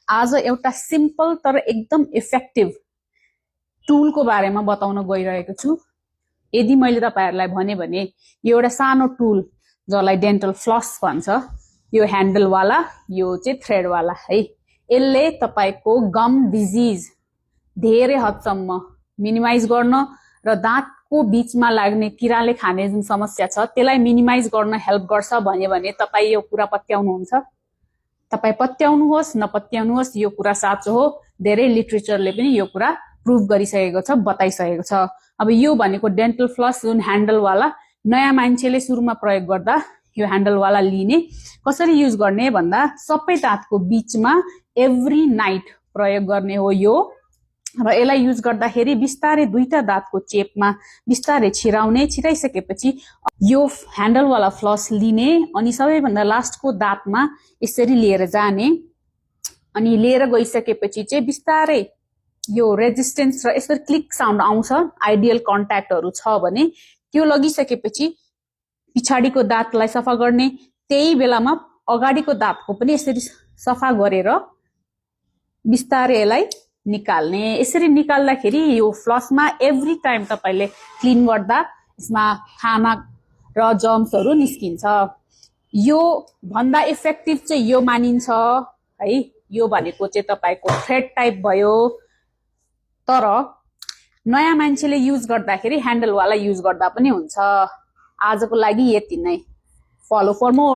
आज एउटा सिम्पल तर एकदम इफेक्टिभ टुलको बारेमा बताउन गइरहेको छु। यदि मैले तपाईहरुलाई भने यो एउटा सानो टुल जसलाई डेन्टल फ्लस भन्छ, यो ह्यान्डलवाला, यो चाहिँ थ्रेडवाला है। यसले तपाईको गम डिजिज धेरै हदसम्म मिनिमाइज गर्न र दाँतको बीचमा लाग्ने किराले खाने जुन समस्या छ त्यसलाई मिनिमाइज गर्न हेल्प गर्छ भने तपाई यो कुरा पत्याउनुहुन्छ। तपाई पत्याउनुहोस् नपत्याउनुहोस् यो कुरा साँचो हो। धेरै लिटरेचरले पनि यो कुरा प्रुभ गरिसकेको छ, बताइसकेको छ। अब यो भनेको डेन्टल फ्लस जुन ह्यान्डलवाला नयाँ मान्छेले सुरुमा प्रयोग गर्दा यो ह्यान्डलवाला लिने कसरी युज गर्ने भन्दा सबै दाँतको बीचमा एभ्री नाइट प्रयोग गर्ने हो यो। र यसलाई युज गर्दाखेरि बिस्तारै दुईटा दाँतको चेपमा बिस्तारै छिराउने, छिराइसकेपछि यो ह्यान्डलवाला फ्लस लिने अनि सबैभन्दा लास्टको दाँतमा यसरी लिएर जाने। अनि लिएर गइसकेपछि चाहिँ बिस्तारै यो रेजिस्टेन्स र यसरी क्लिक साउन्ड आउँछ। आइडियल कन्ट्याक्टहरु छ भने त्यो लगिसकेपछि पछाडीको दाँतलाई सफा गर्ने, त्यही बेलामा अगाडिको दाँतको पनि यसरी सफा गरेर बिस्तारै यसलाई निकाल्ने। यसरी निकाल्दाखेरि यो फ्लसमा एभ्री टाइम तपाईले क्लिन गर्दा यसमा खाना र जर्म्सहरु निस्किन्छ। यो भन्दा इफेक्टिभ चाहिँ यो मानिन्छ है। यो भनेको चाहिँ तपाईको थ्रेड टाइप भयो, तर नयाँ मान्छेले युज गर्दाखेरि ह्यान्डलवाला युज गर्दा पनि हुन्छ। आजको लागि यति नै। Follow for more.